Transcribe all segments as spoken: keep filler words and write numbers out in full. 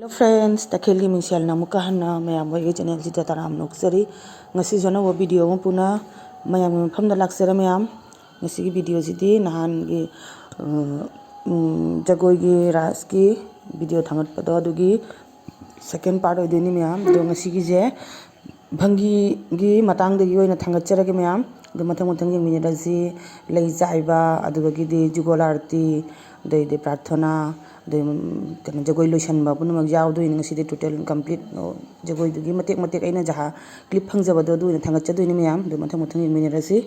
Friends, ꯇꯈꯦꯜꯒꯤ ꯃꯤꯡꯁꯦꯜꯅ ꯑꯃꯨꯛꯀ ꯍꯟꯅ ꯃꯌꯥꯝ ꯍꯣꯏꯒꯤ channelꯁꯤꯗ ꯇꯔꯥꯝꯅ ꯑꯣꯛꯆꯔꯤ꯫ ꯉꯁꯤꯁꯨ ꯑꯅꯧꯕ video ꯑꯃ ꯄꯨꯅ ꯃꯌꯥꯝꯒꯤ ꯃꯐꯝꯗ ꯂꯥꯛꯆꯔꯦ ꯃꯌꯥꯝ꯫ ꯉꯁꯤꯒꯤ videoꯁꯤꯗꯤ ꯅꯍꯥꯟꯒꯤ, ꯑ, ꯎꯝ, ꯖꯒꯣꯏꯒꯤ ꯔꯥꯁꯀꯤ video ꯊꯥꯡꯒꯠꯄꯗꯣ, ꯑꯗꯨꯒꯤ second part ꯑꯣꯏꯗꯣꯏꯅꯤ ꯃꯌꯥꯝ꯫ ꯑꯗꯣ ꯉꯁꯤꯒꯤꯁꯦ ꯚꯪꯒꯤꯒꯤ ꯃꯇꯥꯡꯗꯒꯤ ꯑꯣꯏꯅ ꯊꯥꯡꯒꯠꯆꯔꯒꯦ ꯃꯌꯥꯝ꯫ ꯑꯗꯣ ꯃꯊꯪ ꯃꯊꯪ ꯌꯦꯡꯃꯤꯟꯅꯔꯁꯤ꯫ ꯂꯩ ꯆꯥꯏꯕ, ꯑꯗꯨꯗꯒꯤꯗꯤ ꯖꯨꯒꯣꯜ ꯑꯥꯔꯇꯤ, ꯑꯗꯩꯗꯤ ꯄ꯭ꯔꯥꯔꯊꯅꯥ, ꯑꯗꯩ, ꯎꯝ, ꯀꯩꯅꯣ, ꯖꯒꯣꯏ ꯂꯣꯏꯁꯟꯕ ꯄꯨꯝꯅꯃꯛ ꯌꯥꯎꯗꯣꯏꯅꯤ ꯉꯁꯤꯗꯤ꯫ Total complete, ꯑꯣ, ꯖꯒꯣꯏꯗꯨꯒꯤ ꯃꯇꯦꯛ ꯃꯇꯦꯛ ꯑꯩꯅ ꯖꯍꯥ clip ꯐꯪꯖꯕꯗꯣ ꯑꯗꯨ ꯑꯣꯏꯅ ꯊꯥꯡꯒꯠꯆꯗꯣꯏꯅꯤ ꯃꯌꯥꯝ꯫ ꯑꯗꯨ ꯃꯊꯪ ꯃꯊꯪ ꯌꯦꯡꯃꯤꯟꯅꯔꯁꯤ꯫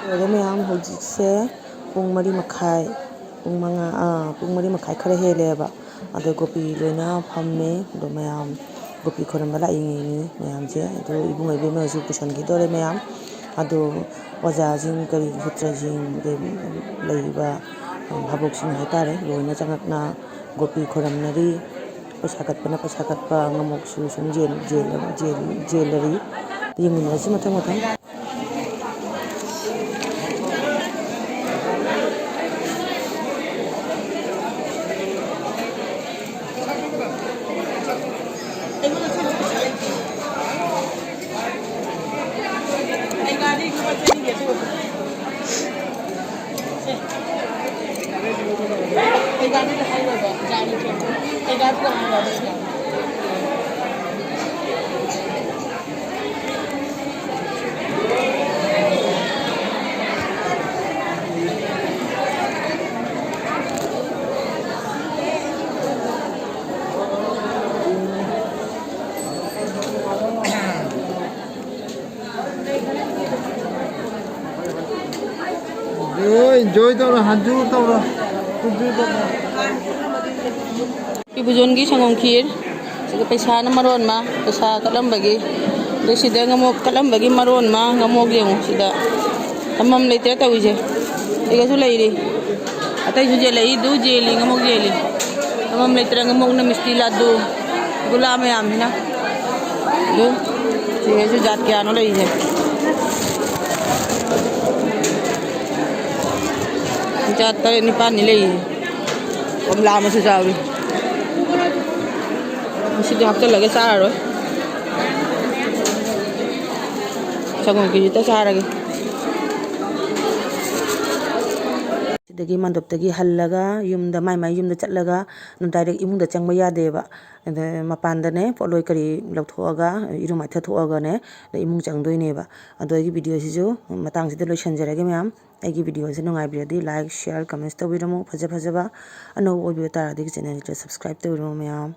ꯂꯣꯏꯔꯦ ꯃꯌꯥꯝ, ꯍꯧꯖꯤꯛꯁꯦ ꯄꯨꯡ ꯃꯔꯤ ꯃꯈꯥꯏ, ꯄꯨꯡ ꯃꯉꯥ, ꯑꯥ, ꯄꯨꯡ ꯃꯔꯤ ꯃꯈꯥꯏ ꯈꯔ ꯍꯦꯜꯂꯦꯕ꯫ ꯑꯗꯣ ꯒꯣꯄꯤ ꯂꯣꯏꯅ ꯐꯝꯃꯦ꯫ ꯑꯗꯣ ꯃꯌꯥꯝ ꯒꯣꯄꯤ ꯈꯣꯏꯔꯝꯕ ꯂꯥꯛꯏꯉꯩꯅꯤ ꯃꯌꯥꯝꯁꯦ꯫ ꯑꯗꯣ ꯏꯕꯨꯡꯉꯣ ꯏꯕꯦꯝꯃꯁꯨ ꯄꯨꯁꯟꯈꯤꯗꯣꯔꯦ ꯃꯌꯥꯝ꯫ ꯑꯗꯣ ꯑꯣꯖꯥꯁꯤꯡ, ꯀꯔꯤ, ꯁꯨꯇ꯭ꯔꯁꯤꯡ, ꯑꯗꯩ ꯂꯩꯔꯤꯕ ꯚꯥꯕꯣꯛꯁꯤꯡ ꯍꯥꯏꯇꯥꯔꯦ, ꯂꯣꯏꯅ ꯆꯪꯉꯛꯅ ꯒꯣꯄꯤ ꯈꯣꯏꯔꯝꯅꯔꯤ꯫ ꯄꯩꯁꯥ ꯀꯠꯄꯅ ꯄꯩꯁꯥ ꯀꯠꯄ, ꯑꯉꯝꯃꯣꯛꯁꯨ ꯁꯨꯝ ꯌꯦꯟ-, ꯌꯦꯟ-, ꯌꯦꯟ-, ꯌꯦꯜꯂꯔꯤ꯫ ꯌꯦꯡꯃꯤꯟꯅꯔꯁꯤ ꯃꯊꯪ ꯃꯊꯪ꯫ Enjoy ꯇꯧꯔꯣ, ꯍꯟꯖꯨ ꯇꯧꯔꯣ, ꯍꯟꯖꯨ ꯇꯧꯔꯣ꯫ ꯏꯕꯨꯖꯣꯟꯒꯤ ꯁꯪꯒꯣꯝ ꯈꯤꯔ꯫ ꯁꯤꯒ ꯄꯩꯁꯥꯅ ꯃꯔꯣꯟ ꯑꯃ, ꯄꯩꯁꯥ ꯀꯠꯂꯝꯕꯒꯤ꯫ ꯑꯗꯩ ꯁꯤꯗ ꯉꯃꯣꯛ ꯀꯠꯂꯝꯕꯒꯤ ꯃꯔꯣꯟ ꯑꯃ, ꯉꯃꯣꯛ ꯌꯦꯡꯉꯨ ꯁꯤꯗ꯫ ꯊꯝꯐꯝ ꯂꯩꯇ꯭ꯔꯦ ꯇꯧꯔꯤꯁꯦ꯫ ꯁꯤꯒꯁꯨ ꯂꯩꯔꯤ꯫ ꯑꯇꯩꯁꯨ ꯌꯦꯜꯂꯛꯏ, ꯑꯗꯨ ꯌꯦꯜꯂꯤ, ꯉꯃꯣꯛ ꯌꯦꯜꯂꯤ꯫ ꯊꯝꯐꯝ ꯂꯩꯇ꯭ꯔꯦ, ꯉꯃꯣꯛꯅ ꯃꯤꯁꯇꯤ ꯂꯥꯗꯨ, ꯒꯨꯂꯥ ꯃꯌꯥꯝꯁꯤꯅ꯫ ꯑꯗꯨ ꯁꯤꯒꯩꯁꯨ ꯖꯥꯠ ꯀꯌꯥꯅꯣ ꯂꯩꯔꯤꯁꯦ꯫ ꯖꯥꯠ ꯇꯔꯦꯠ ꯅꯤꯄꯥꯜꯅꯤ ꯂꯩꯔꯤꯁꯦ꯫ ꯀꯣꯝꯂꯥ ꯑꯃꯁꯨ ꯌꯥꯎꯔꯤ꯫ ꯉꯁꯤꯗꯤ ꯍꯥꯞꯆꯤꯜꯂꯒꯦ, ꯆꯥꯔꯔꯣꯏ꯫ ꯁꯪꯒꯣꯝ ꯈꯤꯔꯇ ꯆꯥꯔꯒꯦ꯫ ꯁꯤꯗꯒꯤ ꯃꯟꯗꯞꯇꯒꯤ ꯍꯜꯂꯒ ꯌꯨꯝꯗ, ꯃꯥꯏ ꯃꯥꯏ ꯌꯨꯝꯗ ꯆꯠꯂꯒ ꯑꯗꯨꯝ direct ꯏꯃꯨꯡꯗ ꯆꯪꯕ ꯌꯥꯗꯦꯕ꯫ ꯑꯗ ꯃꯄꯥꯟꯗꯅꯦ ꯄꯣꯠꯂꯣꯏ ꯀꯔꯤ ꯂꯧꯊꯣꯛꯑꯒ, ꯏꯔꯨ ꯃꯥꯏꯊ ꯊꯣꯛꯑꯒꯅꯦ, ꯑꯗ ꯏꯃꯨꯡ ꯆꯪꯗꯣꯏꯅꯦꯕ꯫ ꯑꯗꯣ ꯑꯩꯒꯤ videoꯁꯤꯁꯨ ꯃꯇꯥꯡꯁꯤꯗ ꯂꯣꯏꯁꯤꯟꯖꯔꯒꯦ ꯃꯌꯥꯝ꯫ ꯑꯩꯒꯤ videoꯁꯦ ꯅꯨꯡꯉꯥꯏꯕꯤꯔꯗꯤ like, share, comments ꯇꯧꯕꯤꯔꯝꯃꯨ꯫ ꯐꯖ ꯐꯖꯕ ꯑꯅꯧꯕ ꯑꯣꯏꯕꯤꯕ ꯇꯥꯔꯗꯤ channelꯁꯤꯗ subscribe ꯇꯧꯕꯤꯔꯝꯃꯨ ꯃꯌꯥꯝ꯫